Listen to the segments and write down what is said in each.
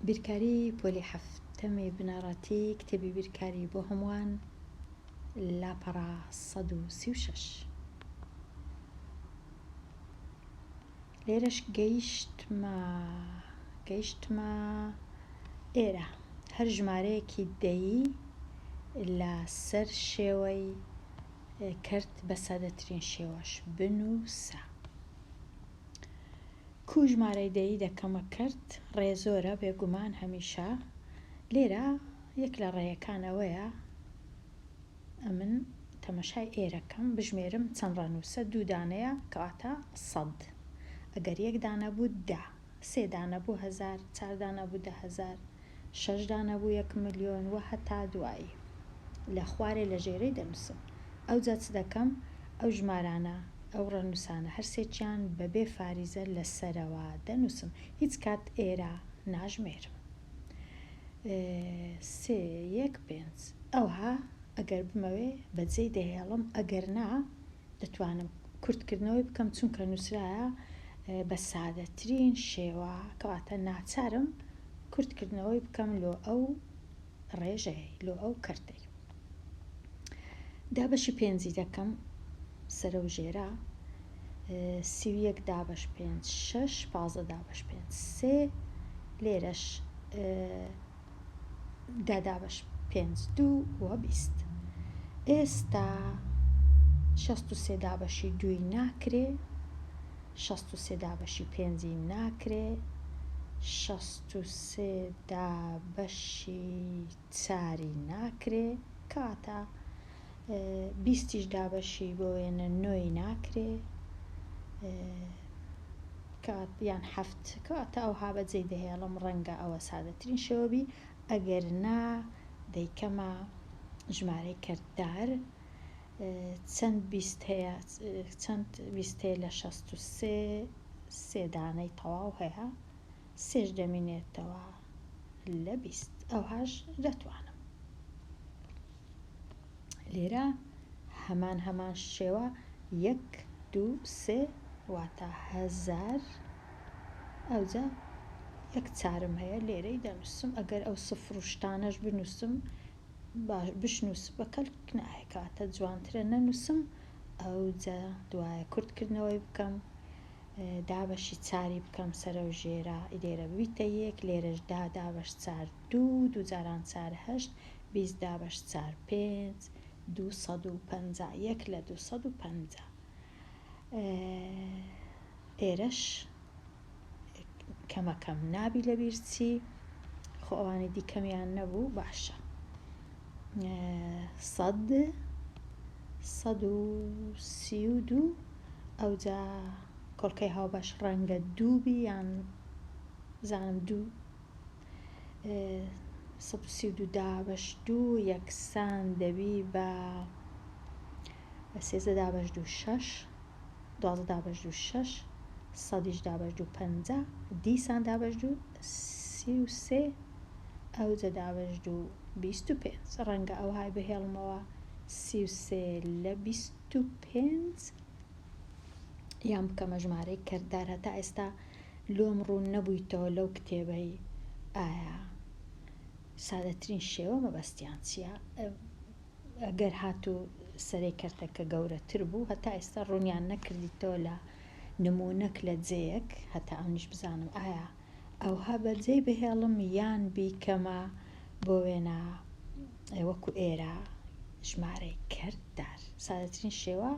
بیرکاری پۆلی حەفتەمی بنەڕەتی کتێبی بیرکاری بۆ هەمووان لاپەڕە 136. لێرەش گەیشتمە گەیشتمە ئێرە هەر ژمارەیەکی دەیی لە سەر شێوەی کەرت بە سادەترین شێوەش بنووسە. کوو ژمارەی دەیی دەکەمە کەرت ڕێ زۆرە بێگومان هەمیشە لێرە یەک لە ڕێیەکان ئەوەیە ئەمن تەمەشای ئێرە کەم بژمێرم چەند ڕەنووسە دوو دانەیە کەواتە سەد ئەگەر یەک دانە بوو دە سێ دانە بوو هەزار چار دانە بوو 10,000 شەش دانە بوو یەک ملیۆن و هەتا دوایی لە خوارێ لە ژێرەی دەنووسم ئەوجا چ دەکەم ئەو ژمارانە ئەو ڕەنووسانە هەرسێکیان بەبێ فاریزە لە سەرەوە دەنووسم هیچ کات ئێرە ناژمێرم سێ یەک پێنج ئەوها ئەگەر بمەوێ بەجێی دەهێڵم ئەگەر نا دەتوانم کورتکردنەوەی بکەم چونکە نووسرایە بە سادەترین شێوە کەواتە ناچارم کورتکردنەوەی بکەم لۆ ئەو ڕێژەیەی لۆ ئەو کەرتەی دابەشی پێنجی دەکەم سەرە و ژێرە 31 دابەش پێنج شەش 15 دابەش پێنج سێ لێرەش دە دابەش پێنج دوو و 20 ئێستا 63 دابەشی دووی ناکرێ 63 دابەشی پێنجی ناکرێ 63 دابەشی چاری ناکرێ کەواتە بیستیش دابەشی بۆ وێنە نۆی ناکرێ کات یان حەفت کەواتە ئەوها بەجێی دەهێڵم ڕەنگە ئەوە سادەترین شێوە بی ئەگەر نا دەیکەمە ژمارەی کەرتدار چەند بیست هەیە چەند بیست هەیە لە 63 سێ دانەی تەواو هەیە سێش دەمینێتەوە لە 20 ئەوهاش دەتوانم لێرە هەمان هەمان شێوە یەک دوو سێ واتە هەزار ئەوجا یەک چارم هەیە لێرەی دەنووسم ئەگەر ئەو سفر و شتانەش بنووسم بشنووسم بە کەلک نایە کەواتە جوانترە نەنووسم ئەوجا دوایە کورتکردنەوەی بکەم دابەشی چاری بکەم سەرەو ژێرە لێرە ببیتە یەک لێرەش دا دابەش چار دوو دوو جاران چار هەشت 20 دابەش چار پێنج 250 یەک لە 250 ئێرەش کەمەکەم نابی لەبیر چی خۆ ئەوانی دیکەمیان نەبوو باشە سەد 132 ئەوجا کۆڵکەی هاوبەش ڕەنگە دوو بی یان زانم دوو 132 دابەش دوو یەکسان دەبی بە سێزدە دابەش دوو شەش 12 دابەش دوو شەش سەدیش دابەش دوو پەنجا دیسان دابەش دوو 33 ئەوجە دابەش دوو 25 ڕەنگە ئەوهای بهێڵمەوە 33 لە 25 یان بکەمە ژمارەی کەرتدار هەتا ئێستا لۆم ڕوون نەبوویتەوە لەو کتێبەی ئایا سادەترین شێوە مەبەستیان چییە ئەگەر هاتوو سەرەی کەرتەکە گەورەتر بوو هەتا ئێستا ڕوونیان نەکردیتەوە لە نموونەک لە جێیەک هەتا ئەمنیش بزانم ئایا ئەوها بەجێی بهێڵم یان بیکەمە بۆ وێنە وەکو ئێرە ژمارەی کەرتدار سادەترین شێوە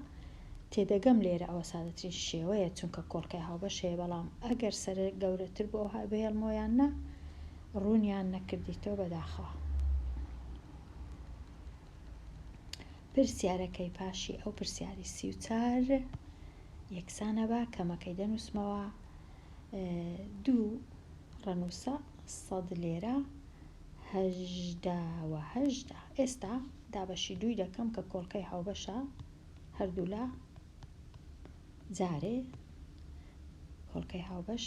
تێدەگەم لێرە ئەوە سادەترین شێوەیە چونکە کۆڵکەی هاوبەش هەیە بەڵام ئەگەر سەرە گەورەتر بۆ ئەوها بهێڵمەوە یان نا ڕوونیان نەکردیتەوە بەداخەوە. پرسیارەکەی پاشی ئەو پرسیاری 34 یەکسانە بە کەمەکەی دەنووسمەوە دوو ڕەنووسە سەد لێرە هەژدە و هەژدە ئێستا دابەشی دووی دەکەم کە کۆڵکەی هاوبەشە هەردوولا جارێ کۆڵکەی هاوبەش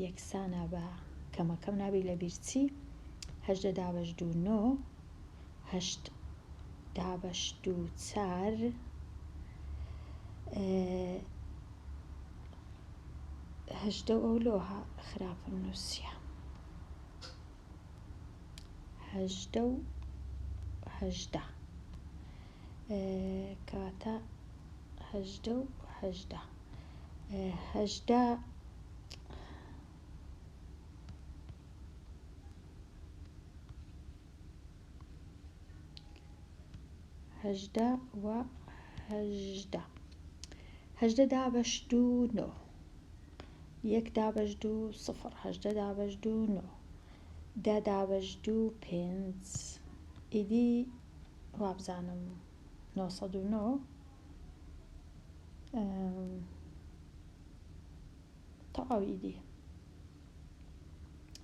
یەکسانە بە کەمەکەم نابی لە بیرچی هەژدە دابەش دوو نۆ هەشت دابەش دوو چار هەژدە و ئەو لۆها خراپم نووسیە. 18 و 18 کەواتە 18 و 18 18 18 و 18 18 دابەش دوو نۆ یەک دابەش دوو سفر 18 دابەش دوو نۆ دە دابەش دوو پێنج ئیدی وابزانم 909 تەواو ئیدی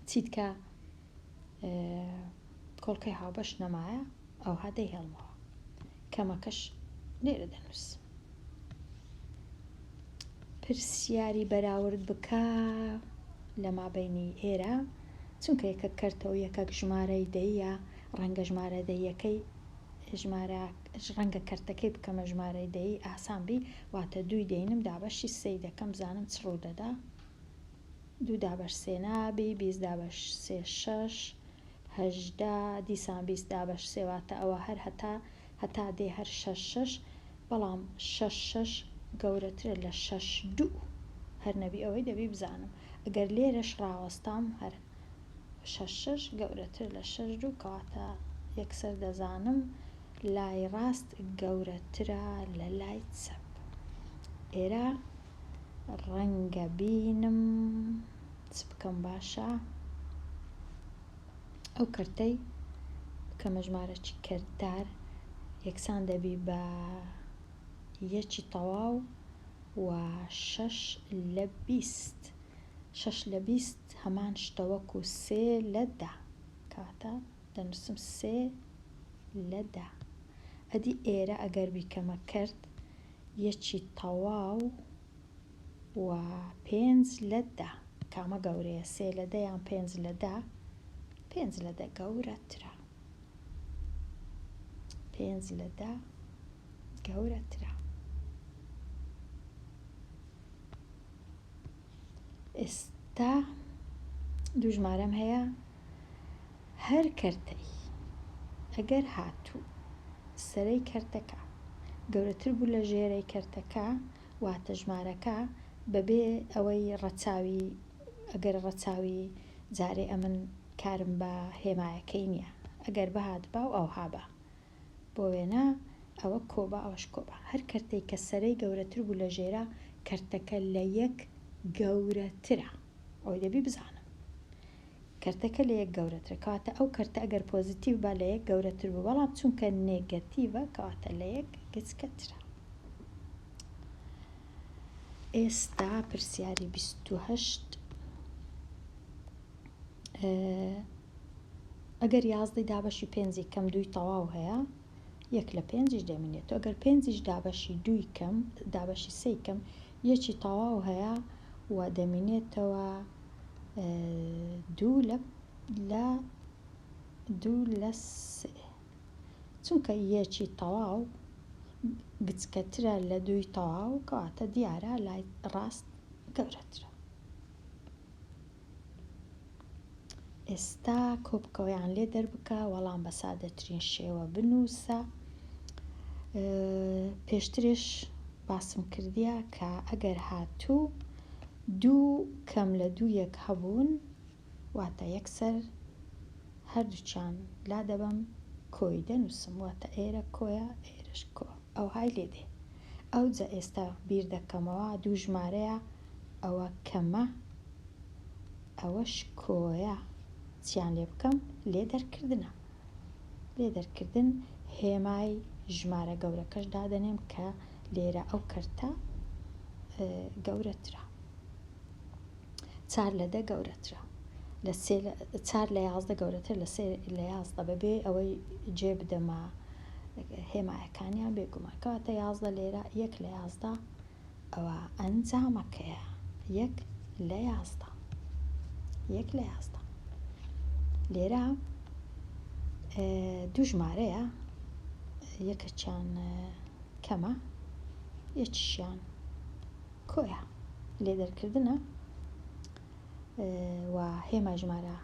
چیتکە کۆڵکەی هاوبەش نەمایە ئەوها دەیهێڵمەوە کەمەکەش لێرە دەنووسم. پرسیاری بەراورد بکە لە مابەینی ئێرە چونکە یەکەک کەرتە و یەکەک ژمارەی دەییە ڕەنگە ژمارە دەییەکەی ژمارە ڕەنگە کەرتەکەی بکەمە ژمارەی دەیی ئاسان بی واتە دووی دەینم دابەشی سێی دەکەم بزانم چ ڕوو دەدا دوو دابەش سێ نابی 20 دابەش سێ شەش 18 دیسان 20 دابەش سێ واتە ئەوە هەر هەتا هەتا دێ هەر شەش شەش بەڵام شەش شەش گەورەترە لە شەش دوو هەر نەبی ئەوەی دەبی بزانم ئەگەر لێرەش ڕاوەستام هەر شەش شەش گەورەتر لە شەش دوو کەواتە یەکسەر دەزانم لای ڕاست گەورەترە لە لای چەپ ئێرە ڕەنگە بینم چ بکەم باشە ئەو کەرتەی بکەمە ژمارەکی کەرتدار یەکسان دەبی بە یەکی تەواو و شەش لە 20 شەش لە 20 هەمان شتە وەکو سێ لە دە کەواتە دەنووسم سێ لە دە ئەدی ئێرە ئەگەر بیکەمە کەرت یەکی تەواو و پێنج لە دە کامە گەورەیە سێ لە دە یان پێنج لە دە؟ پێنج لە دە گەورەترە پێنج لە دە گەورەترە ئێستا دوو ژمارەم هەیە هەر کەرتەی ئەگەر هاتوو سەرەی کەرتەکە گەورەتر بوو لە ژێرەی کەرتەکە واتە ژمارەکە بەبێ ئەوەی ڕەچاوی ئەگەر ڕەچاوی جارێ ئەمن کارم بە هێمایەکەی نییە ئەگەر بهاتبا و ئەوها بە بۆ وێنە ئەوە کۆبا ئەوەش کۆبا هەر کەرتەی کە سەرەی گەورەتر بوو لە ژێرە کەرتەکە لە یەک گەورەترە ئەوەی دەبی بزانم کەرتەکە لە یەک گەورەترە کەواتە ئەو کەرتە ئەگەر پۆزیتیڤ با لە یەک گەورەتر بوو بەڵام چونکە نێگەتیڤە کەواتە لە یەک گچکەترە. ئێستا پرسیاری 28 ئەگەر یازدەی دابەشی پێنجی کەم دووی تەواو هەیە یەک لە پێنجیش دەمینێتەوە ئەگەر پێنجیش دابەشی دووی کەم دابەشی سێی کەم یەکی تەواو هەیە و دەمینێتەوە دوو لە لە دوو لە سێ چونکە یەکی تەواو گچکەترە لە دووی تەواو کەواتە دیارە لای ڕاست گەورەترە. ئێستا کۆبکەوەیان لێ دەربکە وەڵام بە سادەترین شێوە بنووسە. پێشترش باسم کردیە کە ئەگەر هاتوو دوو کەم لە دوو یەک هەبوون واتە یەکسەر هەردووکیان لادەبەم کۆی دەنووسم واتە ئێرە کۆیە ئێرەش کۆ ئەوهای لێ دێ ئەوجا ئێستا بیر دەکەمەوە دوو ژمارەیە ئەوە کەمە ئەوەش کۆیە چیان لێ بکەم لێ دەرکردنە لێ دەرکردن هێمای ژمارە گەورەکەش دادەنێم کە لێرە ئەو کەرتە گەورەترە چار لە دە گەورەترە لە سێ چار لە 11 گەورەتر لە سێ لە 11 بەبێ ئەوەی جێ بدەمە هێمایەکانیان بێگومان کەواتە 11 لێرە یەک لە 11 ئەوە ئەنجامەکەیە یەک لە 11 یەک لە 11 لێرە دوو ژمارەیە یەکەکیان کەمە یەکیشیان کۆیە لێ دەرکردنە و هێمای ژمارە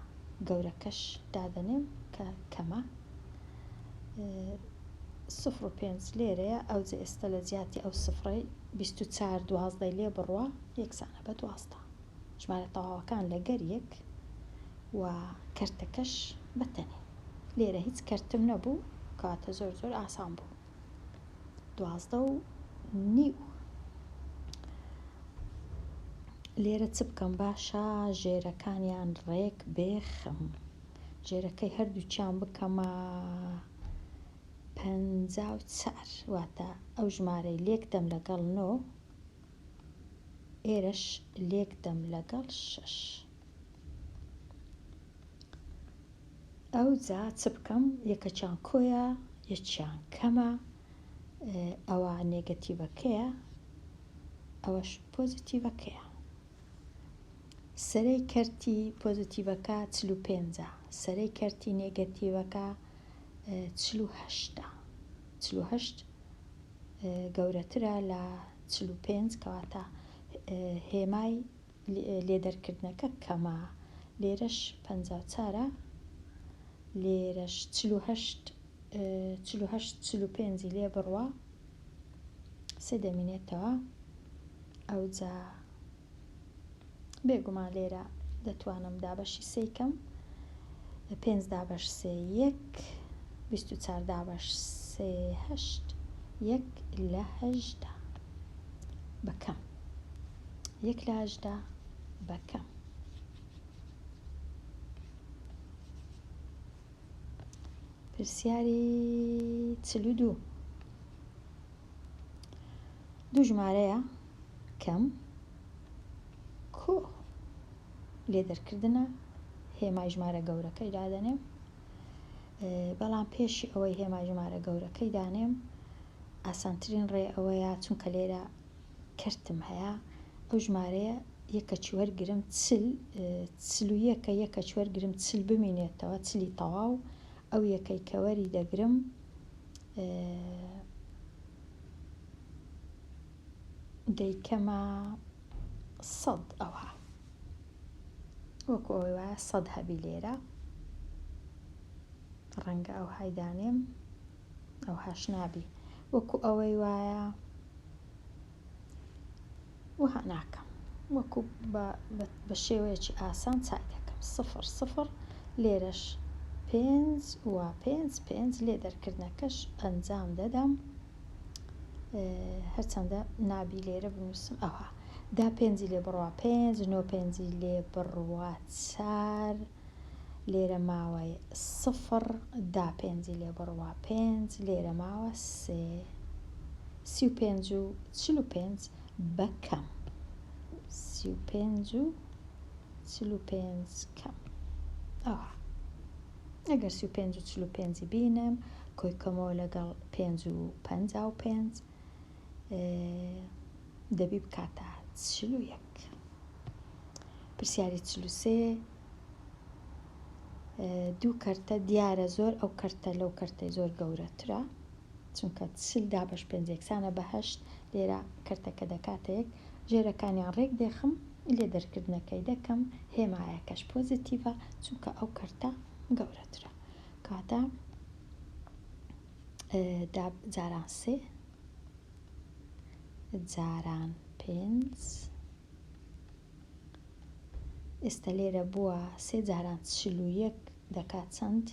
گەورەکەش دادەنێم کە. کە کەمە. سفر و پێنج لێرەیە، ئەوجە ئێستا لە جیاتی ئەو سفرەی 24 دوازدەی لێ بڕوا یەکسانە بە 12. ژمارە تەواوەکان لەگەر یەک و کەرتەکەش بە تەنێ. لێرە هیچ کەرتم نەبوو، کەواتە زۆر زۆر ئاسان بوو. 12 و نیو. لێرە چ بکەم باشە؟ ژێرەکانیان ڕێک بێخم. ژێرەکەی هەردووکیان بکەمە 54، واتە ئەو ژمارەی لێک دەم لەگەڵ نۆ، ئێرەش لێک دەم لەگەڵ شەش. ئەوجا چ بکەم؟ یەکەکیان کۆیە یەکیان کەمە، ئەوە نێگەتیڤەکەیە ئەوەش پۆزیتیڤەکەیە. سەرەی کەرتی پۆزیتیڤەکە 45ە، سەرەی کەرتی نێگەتیڤەکە 48ە. 48 گەورەترە لە 45، کەواتە هێمای لێدەرکردنەکە کەمە. لێرەش 54ە، لێرەش 48، 48 45ی لێ بڕوا سێ دەمینێتەوە. ئەوجا بێگومان لێرە دەتوانم دابەشی سێی کەم، پێنج دابەش سێ یەک، 24 دابەش سێ هەشت، یەک لە 18 بە کەم، یەک لە 18 بە کەم. پرسیاری 42، دوو ژمارەیە کەم کۆ لێ دەرکردنە، هێمای ژمارە گەورەکەی دادەنێم، بەڵام پێشی ئەوەی هێمای ژمارە گەورەکەی دانێم ئاسانترین ڕێ ئەوەیە، چونکە لێرە کەرتم هەیە، ئەو ژمارەیە یەکەکی وەرگرم چل، چل و یەکە، یەکەکی وەرگرم چل بمینێتەوە، چلی تەواو، ئەو یەکەی کە وەری دەگرم دەیکەمە سەد، ئەوها وەکو ئەوەی وایە سەد هەبی لێرە، ڕەنگە ئەوهای دانێم، ئەوهاش نابی، وەکو ئەوەی وایە وەها ناکەم، وەکو بە شێوەیەکی ئاسان چای دەکەم. سفر سفر، لێرەش پێنج و پێنج پێنج، لێ دەرکردنەکەش ئەنجام دەدەم. هەرچەندە نابی لێرە بنووسم. ئەوها دا پێنجی لێ بڕوا پێنج، نۆ پێنجی لێ بڕوا چار، لێرە ماوە سفر، دا پێنجی لێ بڕوا پێنج، لێرە ماوە سێ، 35 و 45 بە کەم، 35 و 45 کەم. ئەوها ئەگەر 35 و 45ی بینم کۆی کەمەوە لەگەڵ پێنج و 55 دەبی بکاتە 41. پرسیاری 43، دوو کەرتە، دیارە زۆر ئەو کەرتە لەو کەرتەی زۆر گەورەترە، چونکە چل دابەش پێنج یەکسانە بە هەشت، لێرە کەرتەکە دەکاتە یەک، ژێرەکانیان ڕێک دێخم، لێ دەرکردنەکەی دەکەم، هێمایەکەش پۆزیتیڤە چونکە ئەو کەرتە گەورەترە. کاتە جاران سێ جاران پێنج، ئێستا لێرە بووە سێ جاران 41 دەکات چەند؟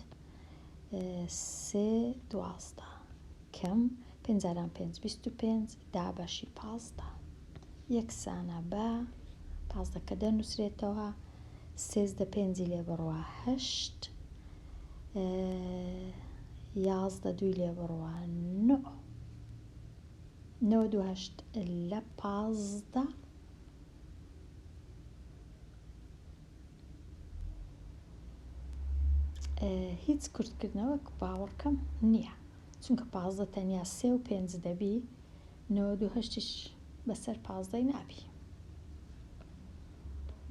سێ 12 کەم پێنج جاران پێنج 25 دابەشی 15 یەکسانە بە پازدەکە دەنووسرێتەوە، سێزدە پێنجی لێ بڕوا هەشت، 11 دووی لێ بڕوا نۆ، 98 لە 15. هیچ کورتکردنەوەک باوەڕکەم نییە، چونکە 15 تەنیا سێ و پێنج دەبی، 98یش بەسەر پازدەی نابی،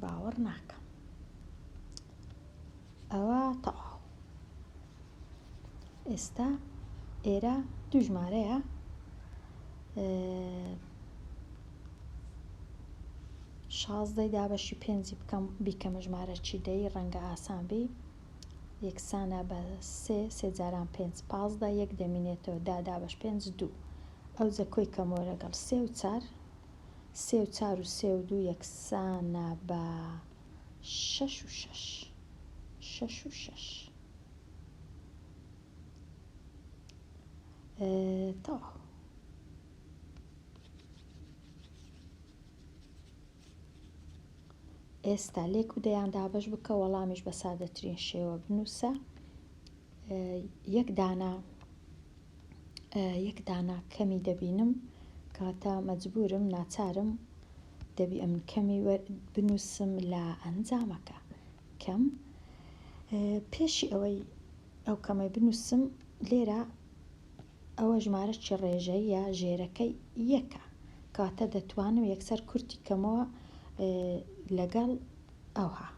باوەڕ ناکەم. ئەوە تەواو. ئێستا ئێرە دوو ژمارەیە، شازدەی دابەشی پێنجی بکەم بیکەمە ژمارە چی دەی، ڕەنگە ئاسان بی. یەکسانە بە سێ، سێ جاران پێنج 15، یەک دەمینێتەوە دە دابەش پێنج دوو. ئەوجە کۆی کەمەوە لەگەڵ سێ و چار، سێ و چار و سێ و دوو یەکسانە بە شەش و شەش. شەش و شەش. تەواو. ئێستا لێک بدەیان دابەش بکە وەڵامیش بە سادەترین شێوە بنووسە یەک دانە یەک دانە کەمی دەبینم کاتە مەجبورم ناچارم دەبی ئەمن کەمی بنووسم لە ئەنجامەکە کەم پێشی ئەوەی ئەو کەمەی بنووسم لێرە ئەوە ژمارەکی ڕێژەییە ژێرەکەی یەکە کەواتە دەتوانم یەکسەر کورتی کەمەوە لەگەڵ ئەوها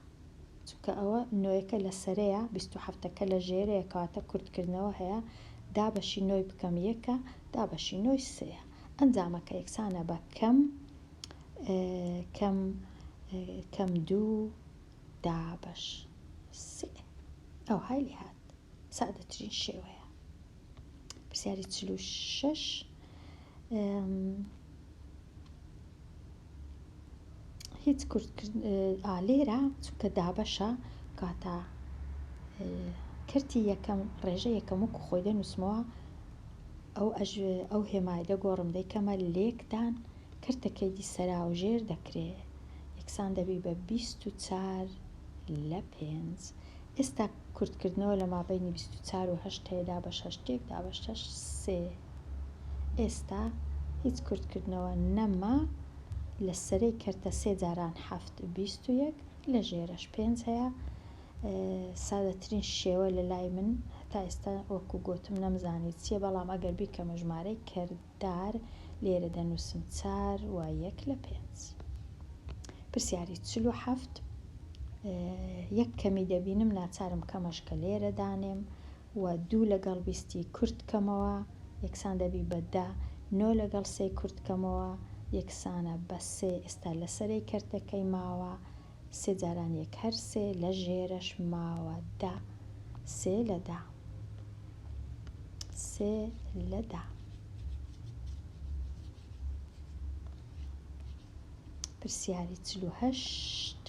چونکە ئەوە نۆیەکە لە سەرەیە 27ەکە لە ژێرەیە کەواتە کورتکردنەوە هەیە دابەشی نۆی بکەم یەکە دابەشی نۆی سێیە ئەنجامەکە یەکسانە بە کەم کەم کەم دوو دابەش سێ ئەوهای لێهات سادەترین شێوەیە. پرسیاری 46 هیچ کورت لێرە چونکە دابەشە کاتە کەرتی یەکەم ڕێژە یەکەم وەکو خۆی دەنووسمەوە ئەو ئەو هێمای دەگۆڕم دەیکەمە لێکدان کەرتەکەی دی سەراوژێر دەکرێ یەکسان دەبی بە 24 لە پێنج ئێستا کورتکردنەوە لە مابەینی 24 و هەشت هەیە دابەش هەشت یەک دابەش هەشت سێ ئێستا هیچ کورتکردنەوە نەما لە سەرەی کەرتە سێ جاران حەفت 21 لە ژێرەش پێنج هەیە سادەترین شێوە لە لای من هەتا ئێستا وەکو گۆتم نەمزانی چییە بەڵام ئەگەر بیکەمە ژمارەی کردار لێرە دەنووسم چار و یەک لە پێنج. پرسیاری 47 یەک کەمی دەبینم ناچارم کەمەش کە لێرە دانێم و دوو لەگەڵ بیستی کورت کەمەوە یەکسان دەبی بە دە نۆ لەگەڵ سێی کورت کەمەوە یەکسانە بە سێ ئێستا لەسەرەی کەرتەکەی ماوە سێ جاران یەک هەر سێ لە ژێرەش ماوە دە سێ لە دە سێ لە دە. پرسیاری 48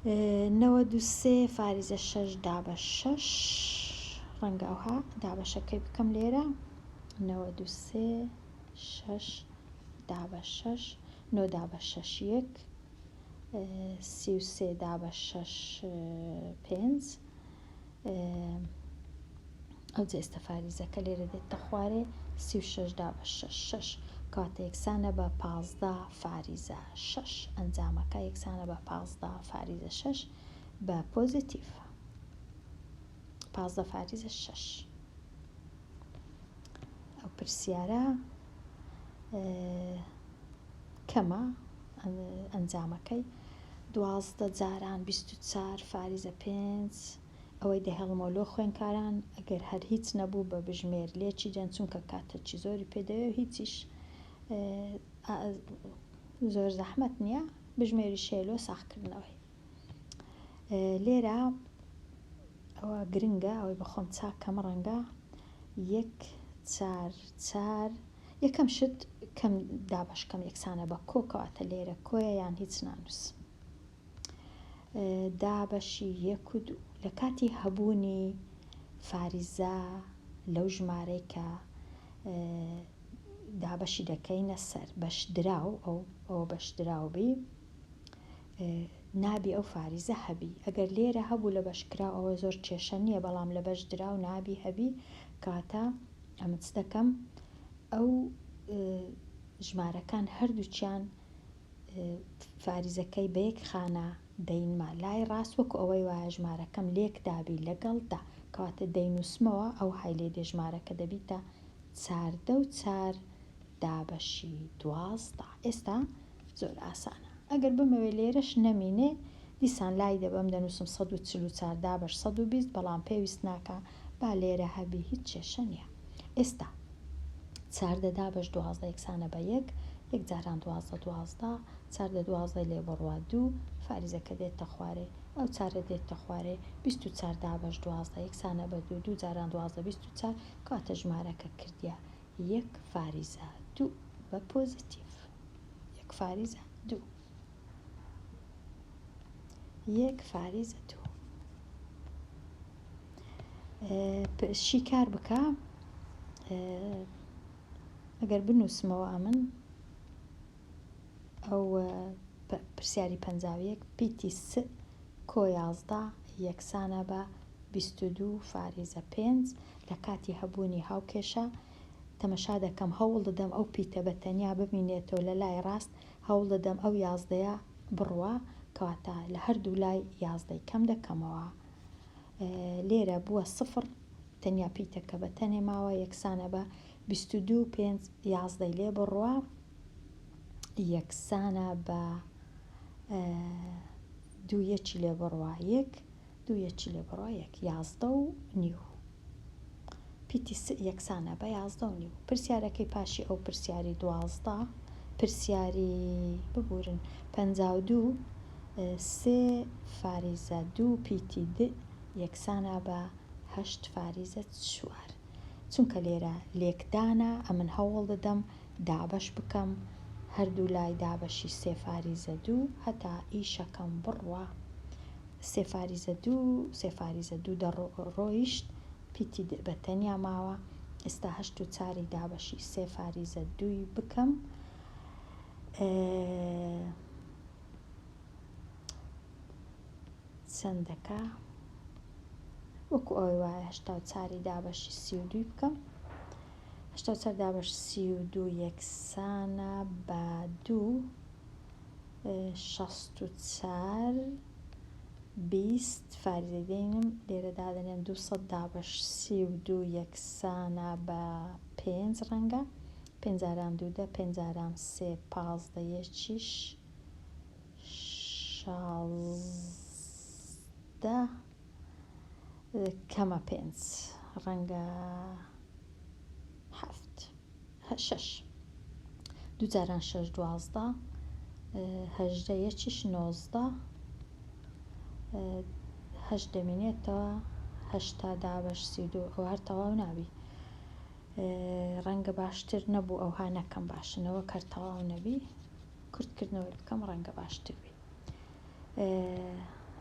93 فاریزە شەش دابەش شەش ڕەنگە ئەوها دابەشەکەی بکەم لێرە 93 شەش دابەش شەش نۆ دابەش شەش یەک 33 دابەش شەش پێنج ئەوجا ئێستا فاریزەکە لێرە دێتە خوارێ 36 دابەش شەش شەش کەواتە یەکسانە بە 15 فاریزە شەش ئەنجامەکە یەکسانە بە 15 فاریزە شەش بە پۆزیتیڤ 15 فاریزە شەش ئەو پرسیارە کەمە ئەنجامەکەی 12 جاران 24 فاریزە پێنج ئەوەی دەهێڵمەوە لۆ خوێنکاران ئەگەر هەر هیچ نەبوو بە بژمێر لێکی دەن چونکە کاتەکی زۆری پێ دەوێ و هیچیش زۆر زەحمەت نییە بژمێریش هەیە لۆ ساغکردنەوەی لێرە ئەوە گرنگە ئەوەی بەخۆم چاکەم ڕەنگە یەک چار چار یەکەم شت کەم دابەشکەم یەکسانە بە کۆ کەواتە لێرە کۆیە یان هیچ نانووسم دابەشی یەک و دوو لە کاتی هەبوونی فاریزە لەو ژمارەی کە دابەشی دەکەینە سەر بەشدراو ئەو ئەوە بەشدراو بی نابی ئەو فاریزە هەبی ئەگەر لێرە هەبوو لە بەشکراو ئەوە زۆر کێشە نییە بەڵام لە بەشدراو نابی هەبی کاتە ئەمە چ دەکەم ئەو ژمارەکان هەردووکیان فاریزەکەی بە یەک خانە دەینمە لای ڕاست وەکو ئەوەی وایە ژمارەکەم لێک دابی لەگەڵ دە کەواتە دەینوسمەوە ئەوهای لێ دێ ژمارەکە دەبیتە چاردە و چار دابەشی 12 ئێستا زۆر ئاسانە ئەگەر بمەوێ لێرەش نەمینێ دیسان لای دەبەم دەنووسم 144 دابەش 120 بەڵام پێویست ناکا با لێرە هەبی هیچ کێشە نییە ئێستا چاردە دابەش 12 یەکسانە بە یەک. یەک جاران 12 12، چار دە دوازدەی لێ بڕوا دوو، فاریزەکە دێتە خوارێ، ئەو چارە دێتە خوارێ، 24 دابەش 12 یەکسانە بە دوو، دوو جاران 12 24، کەواتە ژمارەکە کردیە یەک فاریزە دوو بە پۆزیتیڤ. یەک فاریزە دوو. یەک فاریزە دوو. شیکار بکە ئەگەر بنووسمەوە ئەمن ئەو پرسیاری 51 پیتی س کۆ 11 یەکسانە بە 22 فاریزە پێنج لە کاتی هەبوونی هاوکێشە تەمەشا دەکەم هەوڵ دەدەم ئەو پیتە بە تەنیا بمینێتەوە لە لای ڕاست هەوڵ دەدەم ئەو یازدەیە بڕوا کەواتە لە هەردوو لای یازدەی کەم دەکەمەوە لێرە بووە سفڕ تەنیا پیتەکە بە تەنێ ماوە یەکسانە بە 22 پێنج یازدەی لێ بڕوا یەکسانە بە دوو یەکی لێ بڕوا یەک دوو یەکی لێ بڕوا یەک یازدە و نیو پیتی س یەکسانە بە یازدە و نیو. پرسیارەکەی پاشی ئەو پرسیاری 12 پرسیاری ببورن 52 سێ فاریزە دوو پیتی د یەکسانە بە هەشت فاریزە چوار. چونکە لێرە لێکدانە ئەمن هەوڵ دەدەم دابەش بکەم هەردوو لای دابەشی سێ فاریزە دوو هەتا ئیشەکەم بڕوا. سێ فاریزە دوو سێ فاریزە دوو دەڕۆیشت پیتی د بە تەنیا ماوە ئێستا هەشت و چاری دابەشی سێ فاریزە دووی بکەم چەندەکە وەکو ئەوەی وایە 84ی دابەشی 32 بکەم 84 دابەش 32 یەکسانە بە دوو 64 20 فاریزەی دەینم لێرە دادەنێم 200 دابەش 32 یەکسانە بە پێنج ڕەنگە پێنج جاران دوو دە پێنج جاران سێ 15 یەکیش 16 کەمە پێنج ڕەنگە هەفت شەش دوو جاران شەش 12 هەژدە یەکیش 19 هەشت دەمینێتەوە هەشتا دابەش 32 ئەوە هەر تەواو نابی ڕەنگە باشتر نەبوو ئەوها نەکەم باشنەوە کەر تەواو نەبی کورتکردنەوەی بکەم ڕەنگە باشتر بی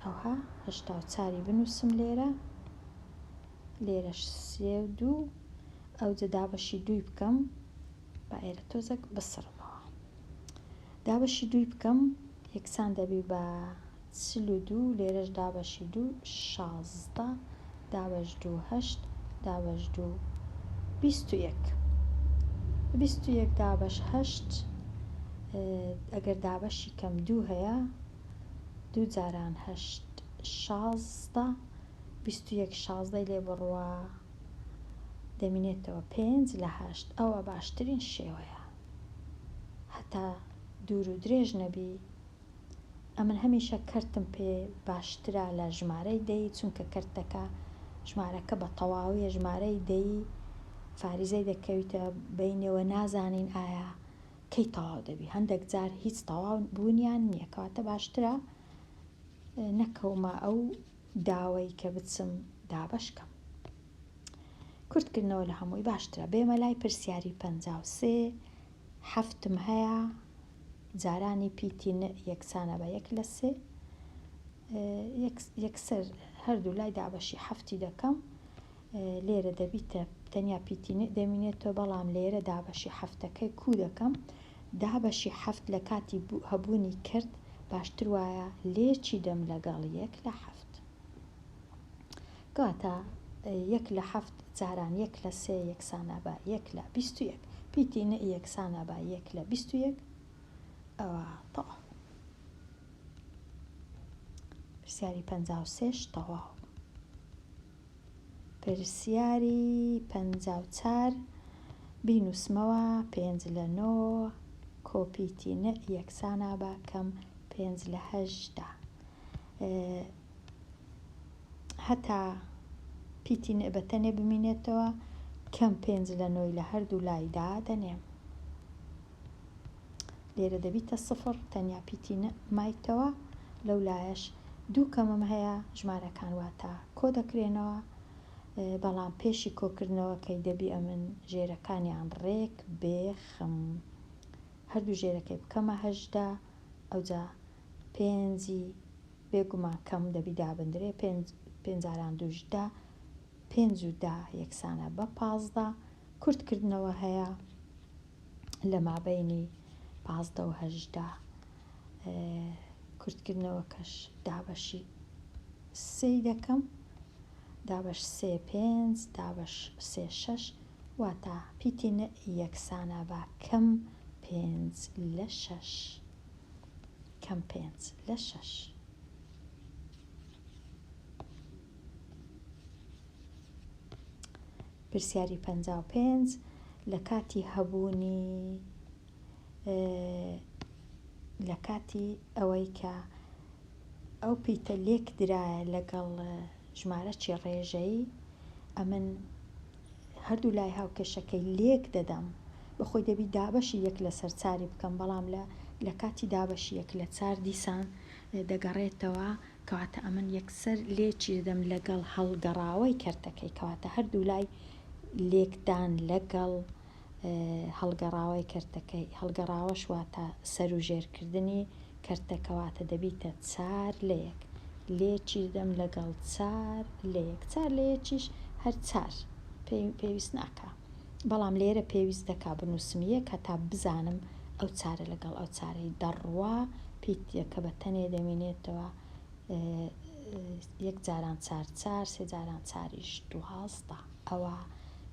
ئەوها هەشتا و چاری بنووسم لێرە لێرەش سێ و دوو ئەوجە دابەشی دووی بکەم با ئێرە تۆزەک بسڕمەوە دابەشی دووی بکەم یەکسان دەبی بە 42 لێرەش دابەشی دوو 16 دابەش دوو هەشت دابەش دوو 21 21 دابەش هەشت ئەگەر دابەشی کەم دوو هەیە دوو جاران هەشت 16 21 شازدەی لێ بڕوا دەمینێتەوە پێنج لە هەشت ئەوە باشترین شێوەیە هەتا دوور و درێژ نەبی ئەمن هەمیشە کەرتم پێ باشترە لە ژمارەی دەی چونکە کەرتەکە ژمارەکە بە تەواویە ژمارەی دەی فاریزەی دەکەویتە بینەوە نازانین ئایا کەی تەواو دەبی هەندێک جار هیچ تەواو بوونیان نییە کەواتە باشترە نەکەومە ئەو داوەی کە بچم دابەش کەم. کورتکردنەوە لە هەمووی باشترە. بێمە لای پرسیاری 53 حەفتم هەیە جارانی پیتی ن یەکسانە بە یەک لە سێ یەکسەر هەردوو لای دابەشی حەفتی دەکەم لێرە دەبیتە تەنیا پیتی ن دەمینێتەوە بەڵام لێرە دابەشی حەفتەکەی کوو دەکەم دابەشی حەفت لە کاتی هەبوونی کرد باشتر وایە لێکی دەم لەگەڵ یەک لە حەفت کەواتە یەک لە حەفت جاران یەک لە سێ یەکسانە بە یەک لە 21 پیتی ن یەکسانە بە یەک لە 21 ئەوە تەواو پرسیاری 53 تەواو پرسیاری 54 بینوسمەوە پێنج لە نۆ کۆ پیتی ن یەکسانە بە کەم پێنج لە هەژدە هەتا پیتی ن بە تەنێ بمینێتەوە کەم پێنج لە نۆی لە هەردوو لایدا دەنێم. لێرە دەبیتە سفڕ تەنیا پیتی ن مایتەوە لەو لایەش دوو کەمم هەیە ژمارەکان واتە کۆ دەکرێنەوە بەڵام پێشی کۆکردنەوەکەی دەبی ئەمن ژێرەکانیان ڕێک بێخم هەردوو ژێرەکەی بکەمە 18 ئەوجا پێنجی بێگومان کەم دەبی دابندرێ پێنج پێنجاران دووش دە پێنج و دە یەکسانە بە 15 کورتکردنەوە هەیە لە مابەینی 15 و 18 کورتکردنەوەکەش دابەشی سێی دەکەم دابەش سێ پێنج دابەش سێ شەش واتە پیتی ن یەکسانە بە کەم پێنج لە شەش کەم پێنج لە شەش. پرسیاری 55 لە کاتی هەبوونی لە کاتی ئەوەی کە ئەو پیتە لێک درایە لەگەڵ ژمارەکی ڕێژەیی ئەمن هەردوو لای هاوکێشەکەی لێک دەدەم بەخۆی دەبی دابەشی یەک لەسەر چاری بکەم بەڵام لە لە کاتی دابەشی یەک لە چار دیسان دەگەڕێتەوە کەواتە ئەمن یەکسەر لێکی دەدەم لەگەڵ هەڵگەڕاوەی کەرتەکەی کەواتە هەردوو لای لێکدان لەگەڵ هەڵگەڕاوەی کەرتەکەی، هەڵگەڕاوەش واتە سەروژێرکردنی کەرتەکە واتە دەبیتە چار لە یەک، لێکی دەدەم لەگەڵ چار لە یەک، چار لە یەکیش هەر چار پێویست ناکا، بەڵام لێرە پێویست دەکا بنووسم یەک هەتا بزانم ئەو چارە لەگەڵ ئەو چارەی دەڕوا، پیتەکە بە تەنێ دەمینێتەوە، یەک جاران چار چار، سێ جاران چاریش 12. ئەوە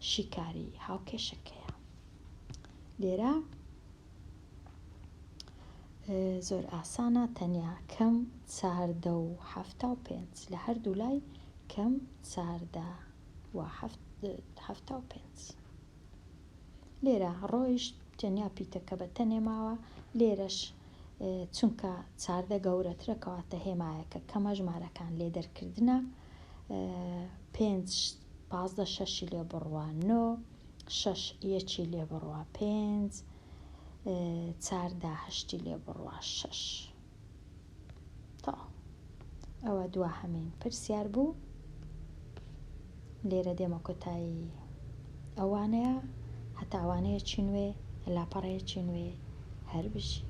شیکاری هاوکێشەکەیە. لێرە زۆر ئاسانە تەنیا کەم 14 و 75 لە هەردوو لای کەم 14 و 75. لێرە ڕۆیشت تەنیا پیتەکە بە تەنێ ماوە. لێرەش چونکە 14 گەورەترە کەواتە هێمایەکە کەمە ژمارەکان لێ دەرکردنە. پێنج 15 شەشی لێ بڕوا نۆ، شەش یەکی لێ بڕوا پێنج، 14 هەشتی لێ بڕوا شەش. تەواو. ئەوە دواهەمین پرسیار بوو. لێرە دێمە کۆتایی ئەوانەیە هەتا وانەیەکی نوێ لاپەڕەیەکی نوێ هەر بژی.